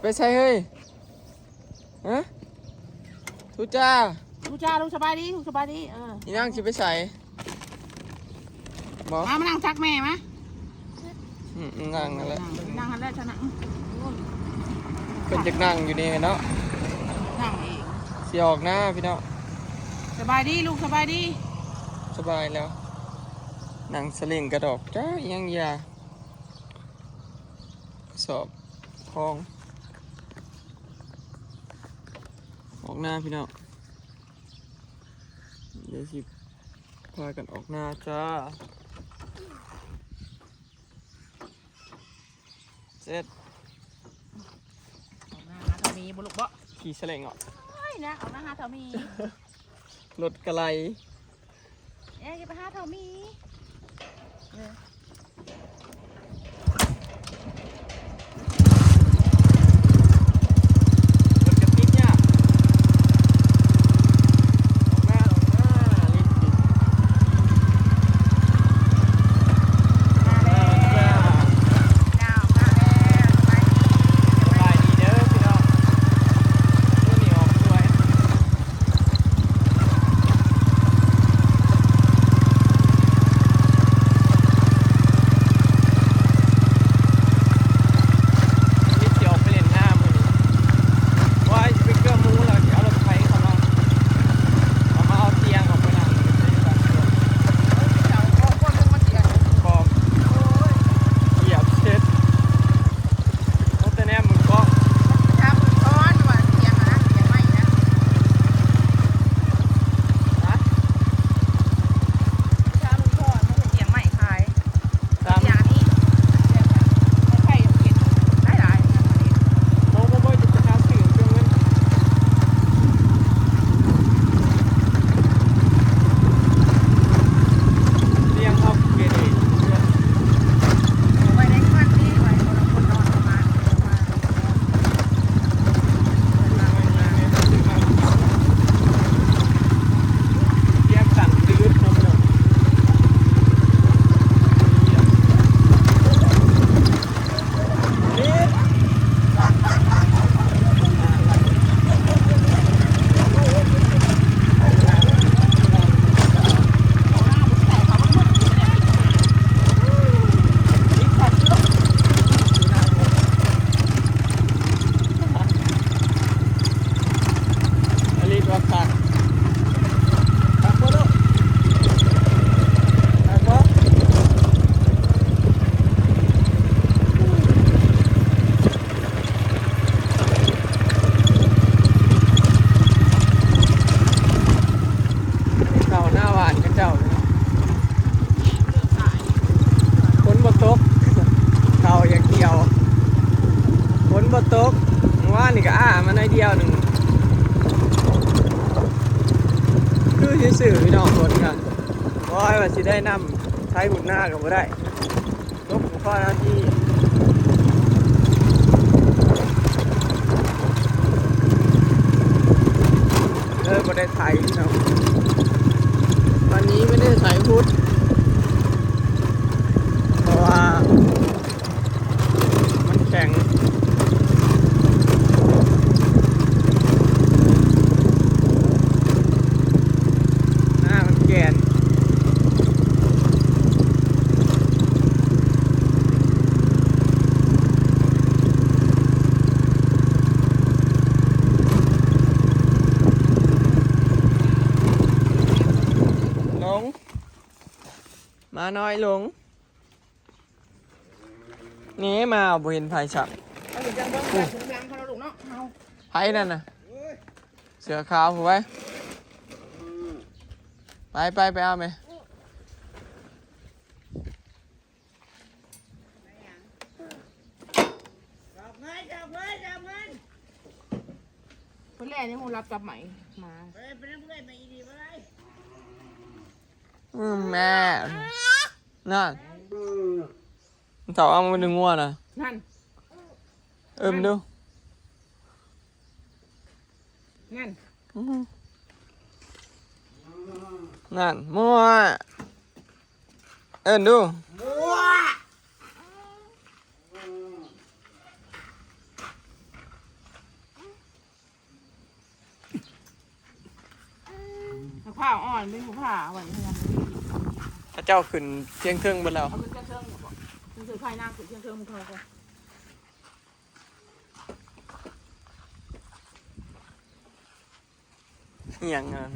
ໄປໃສເຮີ້ຍ? ຮະ? ທູຈາ ທູຈາ ລູກສະບາຍດີ ລູກສະບາຍດີ. ເອີ ອີນາງຊິໄປໃສ? ບໍ່ ມາ ມານັ່ງຕັກແມ່ມາ. ອືມ ນັ່ງຫັ້ນແຫຼະ ນັ່ງ ນັ່ງຫັ້ນແຫຼະ ຊະນະ. ເພິ່ນຈັກນັ່ງຢູ່ນີ້ເນາະ ນັ່ງເອງ. ຊິອອກນາພີ່ນ້ອງ. ສະບາຍດີລູກ ສະບາຍດີ. ສະບາຍແລ້ວ ນັ່ງສະເຫຼັ່ງກະດອກ ຈັກອີ່ຫຍັງຢາ ກະສອບຂອງ ອອກນາພີ່ນ້ອງ. ດຽວຊິພາກັນອອກນາຈ້າ. ເສັດ ອອກນາຫາເຖົ້າໝີບໍ່ລູກ ບໍ່? ຂີ່ສະເຫຼັ່ງເນາະ. ໂອ້ຍ ນາອອກນາຫາເຖົ້າໝີ ລົດກະໄຫຼ. ເອີ ຢ່າໄປຫາເຖົ້າໝີ ເອີ. ເຂົ້າໜ້າບ້ານເຂົາເຈົ້າເນາະ. ຝົນບໍ່ຕົກ ເຂົ້າຢ່າງດຽວ ຝົນບໍ່ຕົກ. ມື້ວານນີ້ກະອ້າມາໜ້ອຍດຽວໜຶ່ງ ຄືຊື່ໆ ພີ່ນ້ອງ. ຝົນກະ ໂອ້ຍ ວ່າຊິໄດ້ນຳໄຖຫຸດນາກະບໍ່ໄດ້. ຕົກບໍ່ພໍນາທີ ເລີຍບໍ່ໄດ້ໄຖເນາະ. ວັນນີ້ໄມ່ໄດ້ໄຖຫຸດ ເພາະວ່າມັນແຂງ ໜ້າມັນແກ່ນ. ລົງ ໝານ້ອຍລົງ. ນີ້ມາບໍ່ເຫັນໃຜຊ້ຳ. ເອົາຫຍັງເບິ່ງເບິ່ງເບິ່ງເຂົາເນາະລູກເນາະ ເຮົາ ໃຜນັ້ນນະ ເສື້ອຂາວຜູ້ໄວ. ໄປ ໄປ ໄປເອົາແມ່. ເພິ່ນແລ່ນຍັງຮູ້ລັບຈັບໄໝມາ. ອືມ ແມ່ ນັ້ນ ມັນເຖົ້າເອົາມາດຶງງົວນະ. ນັ້ນ ເອີ້ມດູ ນັ້ນ ອືມ ນັ້ນ ມົວ ເອີ້ນດູ ມົວ. ເອົາອ່ອນເປັນຜູ້ພາໄວ້ເຮືອນ ເຂົາເຈົ້າຂຶ້ນທຽງເທິງເບິດແລ້ວ ເອົາຂຶ້ນທຽງເທິງເນາະ ເພິ່ນຖືໄຟນາງຂຶ້ນທຽງເທິງ ເພິ່ນເຂົາກໍ ອີ່ຫຍັງອັນນັ້ນ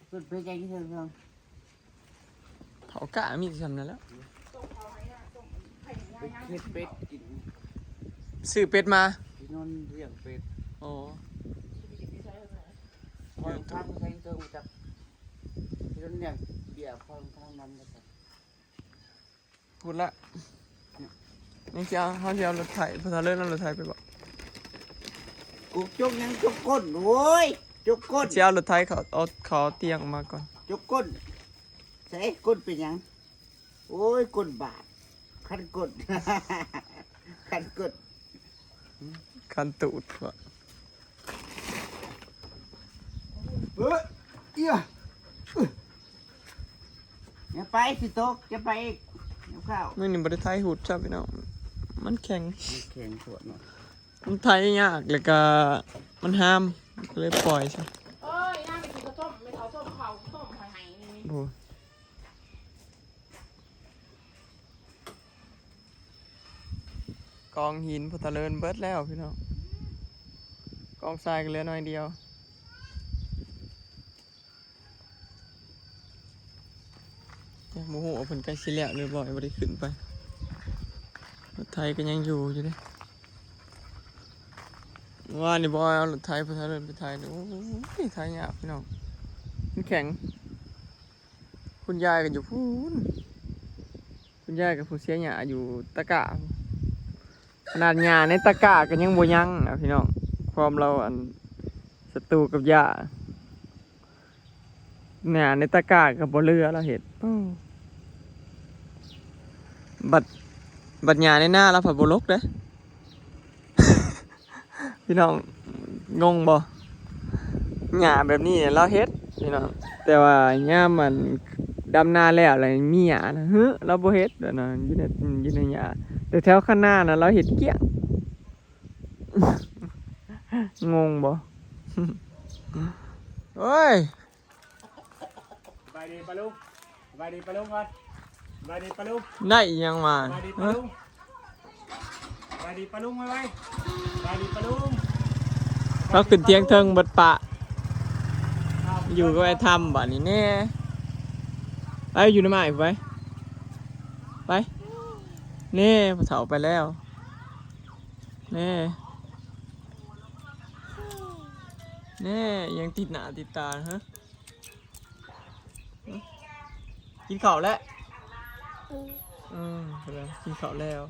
ເພິ່ນເປັນຫຍັງເທິງ ເຂົາກະມີແຕ່ຊ່ຳນັ້ນແຫຼ້ວ ເຮັດເປັດກິນ ຊື້ເປັດມາ ທີ່ນອນລ້ຽງເປັດ ອໍ ຢູ່ຕູ້ ທາງໄທເທິງຈັກ ທີ່ນອນລ້ຽງເບຍ ພອງທາງນັ້ນແລ້ວກັນ ພຸ້ນລະ ນີ້ຊິເອົາ ເຮົາຊິເອົາລົດໄຖ ພາສາເລີນເອົາລົດໄຖໄປບໍ່ ກຸກຈົກຫຍັງຈົກກົ້ນ ໂອ້ຍ ຈົກກົ້ນ ຊິເອົາລົດໄຖເຂົາ ເອົາ ເຂົາເອົາຕຽງອອກມາກ່ອນ ຈົກກົ້ນ ໃສ ກົ້ນເປັນຫຍັງ ໂອ້ຍ ກົ້ນບາດ ຄັນກົ້ນ ຄັນກົ້ນ ຄັນຕູດ ເອີ ເອີຍ ຢ່າໄປ ຊິຕົກ ຢ່າໄປອີກ ຫິວເຂົ້າ ມື້ນີ້ບໍ່ໄດ້ໄຖຫຸດຊ້ຳພີ່ນ້ອງ ມັນແຂງ ມັນແຂງໂພດເນາະ ມັນໄຖຍາກ ແລ້ວກະມັນຫາມ ກໍເລີຍປ່ອຍຊະ ເອີຍ ນາງໄປກິນເຂົ້າຕົ້ມ ແມ່ເຖົ້າຕົ້ມເຂົ້າຕົ້ມໃຫ້ ໃຫ້ນີ້ ໂອ້ ກອງຫີນພຸ້ນ ຕະເລີນເບິດແລ້ວພີ່ນ້ອງ ກອງຊາຍກໍເຫຼືອໜ້ອຍດຽວ ຍັງບໍ່ຮູ້ວ່າເພິ່ນໃກ້ຊິແລ້ວຫຼືບໍ່ ບໍ່ໄດ້ຂຶ້ນໄປ ລົດໄຖກໍຍັງຢູ່ຢູ່ເດ້ ວານນີ້ບໍ່ເອົາລົດໄຖ ໄປໄຖເລີຍ ໄປໄຖເລີຍ ໂອ້ຍ ໄຖຍາກພີ່ນ້ອງ ມັນແຂງ ຄຸນຍາຍກໍຢູ່ພຸ້ນ ຄຸນຍາຍກັບຜູ້ເສຍຫຍ້າຢູ່ຕະກະ ຂະໜາດຫຍ້າໃນຕະກະກໍຍັງບໍ່ຍັງນະພີ່ນ້ອງ ຄວາມລາວອັນສັດຕູກັບຫຍ້າ ຫຍ້າໃນຕະກະກໍບໍ່ເຫຼືອລາວເຮັດ ໂອ້ ບັດ ບັດຫຍ້າໃນນາລາວພັດບໍ່ລົກເດ້ ພີ່ນ້ອງງົງບໍ່ ຫຍ້າແບບນີ້ລາວເຮັດພີ່ນ້ອງ ແຕ່ວ່າຍາມອັນດຳນາແລ້ວ ແລ້ວມີຫຍ້ານະ ເຮີ ລາວບໍ່ເຮັດແບບນັ້ນ ຢູ່ໃນ ຢູ່ໃນຫຍ້າ ແຕ່ແຖວຄັນນານະ ລາວເຮັດກ້ຽງ ງົງບໍ່ ໂອ້ຍ. ສະບາຍດີປ້າລຸງ ສະບາຍດີປ້າລຸງກ່ອນ ສະບາຍດີປ້າລຸງ ໄດ້ອີ່ຫຍັງມາ ສະບາຍດີປ້າລຸງ ສະບາຍດີປ້າລຸງໄວໆ ສະບາຍດີປ້າລຸງ ເຮົາຂຶ້ນທຽງເທິງເບິດປະ ຢູ່ກັບໄອ້ທຳບາດນີ້ແນ່ ໄປຢູ່ນຳອ້າຍໄປ ໄປ ແນ່ ພໍ່ເຖົ້າໄປແລ້ວ ແນ່ ແນ່ ຍັງຕິດໜ້າຕິດຕາ ຮະ? ກິນເຂົ້າແລ້ວ? ອືມ ອືມ ກິນເຂົ້າແລ້ວ.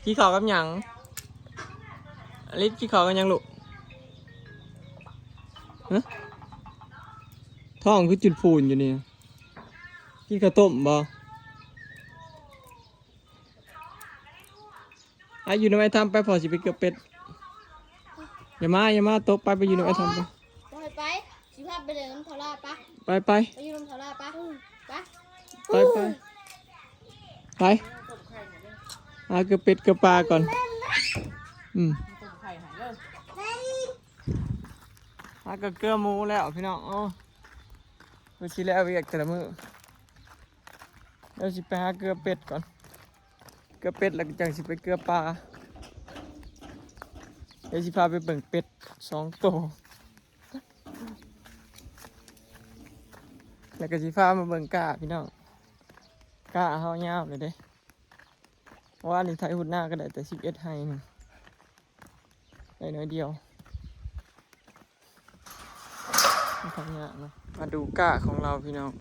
ກິນເຂົ້າກັບຫຍັງ? ອາລິດ ກິນເຂົ້າກັບຫຍັງລູກ? ຮະ? ທ້ອງຄືຈຸນພູນຢູ່ນີ້. ກິນເຂົ້າຕົ້ມບໍ່? ໄປຢູ່ນຳອ້າຍທຳໄປ ພໍ່ຊິໄປເກືອເປັດ. ຢ່າມາ ຢ່າມາຕົກ ໄປ ໄປຢູ່ນຳອ້າຍທຳໄປ. ບໍ່ໃຫ້ໄປ ຊິພາໄປຫຼິ້ນນຳເຖົ້າຫຼ້າ ໄປ ໄປ ໄປ ໄປຢູ່ນຳເຖົ້າຫຼ້າ ໄປ ໄປ ໄປ ໄປ ຫາເກືອເປັດເກືອປາກ່ອນ. ອືມ ຫາເກືອເກືອໝູແລ້ວພີ່ນ້ອງ. ໂອ້ ຄືຊິແລ້ວວຽກແຕ່ລະມື້. ດຽວຊິໄປຫາເກືອເປັດກ່ອນ ເກືອເປັດແລ້ວກໍຈັ່ງຊິໄປເກືອປາ. ດຽວຊິພາໄປເບິ່ງເປັດສອງໂຕ ແລ້ວກໍຊິພາມາເບິ່ງກ້າພີ່ນ້ອງ. ກ້າເຮົາຍາວແລ້ວເດ້. ວານນີ້ໄຖຮຸດນາກໍໄດ້ແຕ່ສິບເອັດໄຮ່ນີ້ ໄດ້ໜ້ອຍດຽວ. ມັນທຳຍາກເນາະ. ມາດູກ້າຂອງລາວພີ່ນ້ອງ.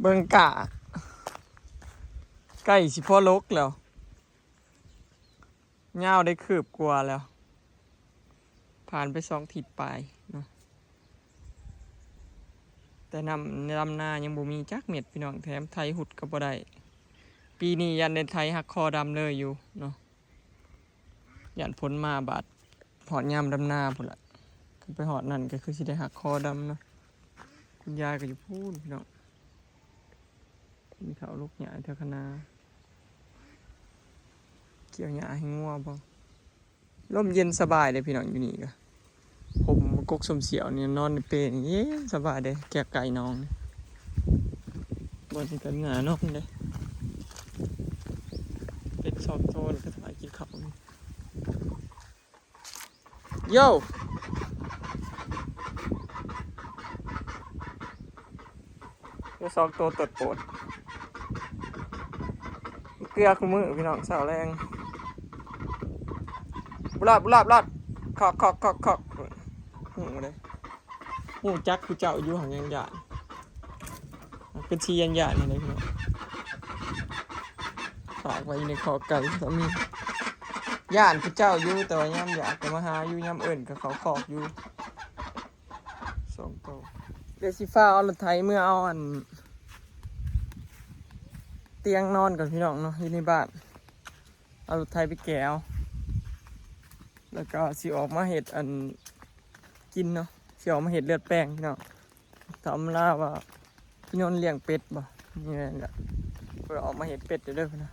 ເບິ່ງກ້າ ໃກ້ຊິພໍລົກແລ້ວ. ຍາວໄດ້ຄືບກວ່າແລ້ວ. ຜ່ານໄປສອງທິດປາຍເນາະ ແຕ່ນ້ຳດຳນາຍັງບໍ່ມີຈັກເມັດພີ່ນ້ອງ. ແຖມໄຖຮຸດກໍບໍ່ໄດ້. ປີນີ້ຢ້ານໄດ້ໄຖຫັກຄໍດຳເລີຍຢູ່ເນາະ. ຢ້ານຝົນມາບາດ ຮອດຍາມດຳນາພຸ້ນລະ. ຄັນໄປຮອດນັ້ນກໍຄືຊິໄດ້ຫັກຄໍດຳເນາະ. ຄຸນຍາຍກໍຢູ່ພຸ້ນພີ່ນ້ອງ. ກິນເຂົ້າ ລົກຫຍ້າແຖວຄະນາ. ກ່ຽວຫຍ້າໃຫ້ງົວບໍ່? ລົມເຢັນສະບາຍເດ້ພີ່ນ້ອງ. ຢູ່ນີ້ກໍຮົ່ມ ກົກສົ້ມສ່ຽວນີ້ ນອນໃນເປນີ້ເຢັນສະບາຍເດ້ ແກ້ວໄກ່ນ້ອງນີ້ ບ່ອນເພິ່ນຫານອນເດ້. ເປັດສອງໂຕນີ້ກໍຖ້າກິນເຂົ້ານີ້. ໂຢ ເປັດສອງໂຕຕົດໂປດ ເກືອຄູ່ມື້ພີ່ນ້ອງ ເຊົ້າແລງ ບຸລາດ ບຸລາດ ບຸລາດ ຄອກ ຄອກ ຄອກ ຄອກ. ຮູ້ເດ້ ຮູ້ຈັກຄືເຈົ້າຢູ່ ຫັ້ນຍັງຢ້ານ ເປັນຊິຢ້ານໆ ຫັ້ນເດ້ພີ່ນ້ອງ. ຝາກໄວ້ຢູ່ໃນຄອກໄກ່ກໍມີ ຢ້ານຄືເຈົ້າຢູ່ ແຕ່ວ່າຍາມຢາກກໍມາຫາຢູ່ ຍາມເອີ້ນກໍເຂົ້າຄອກຢູ່ ສອງໂຕ. ດຽວຊິຟ້າວເອົາລົດໄຖເມືອເອົາອັນ ຕຽງນອນກ່ອນພີ່ນ້ອງເນາະ ຢູ່ໃນບ້ານ ເອົາລົດໄຖໄປແກ່ເອົາ ແລ້ວກໍຊິອອກມາເຮັດອັນກິນເນາະ ຊິອອກມາເຮັດເລືອດແປງພີ່ນ້ອງ. ຖາມລາວວ່າພີ່ນົນລ້ຽງເປັດບໍ່? ນີ້ແຫຼະ ເພິ່ນອອກມາເຮັດເປັດເດີເພິ່ນວ່າ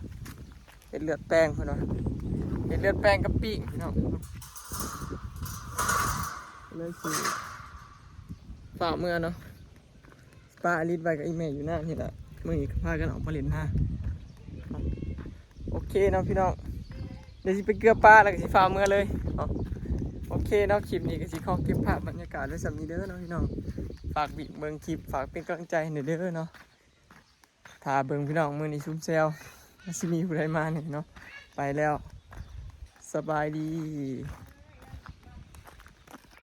ເຮັດເລືອດແປງເພິ່ນວ່າ ເຮັດເລືອດແປງກັບປີ້ງພີ່ນ້ອງ. ເລີຍຊິຟ້າວເມືອເນາະ ປະອາລິດໄວ້ກັບອີ່ແມ່ຢູ່ນານີ້ແຫຼະ ມື້ນີ້ກໍພາກັນອອກມາຫຼິ້ນນາ. ໂອເຄເນາະພີ່ນ້ອງ ດຽວຊິໄປເກືອປາ ແລ້ວກໍຊິຟ້າວເມືອເລີຍເນາະ. ໂອເຄເນາະ ຄລິບນີ້ກໍຊິຂໍເກັບພາບບັນຍາກາດໄວ້ສ່ຳນີ້ເດີເນາະພີ່ນ້ອງ. ຝາກບິກເບິ່ງຄລິບ ຝາກເປັນກຳລັງໃຈໃຫ້ແດ່ເດີເນາະ. ຖ້າເບິ່ງພີ່ນ້ອງ ມື້ນີ້ຊຸມແຊວ ຊິມີຜູ້ໃດມາແດ່ເນາະ. ໄປແລ້ວ ສະບາຍດີ.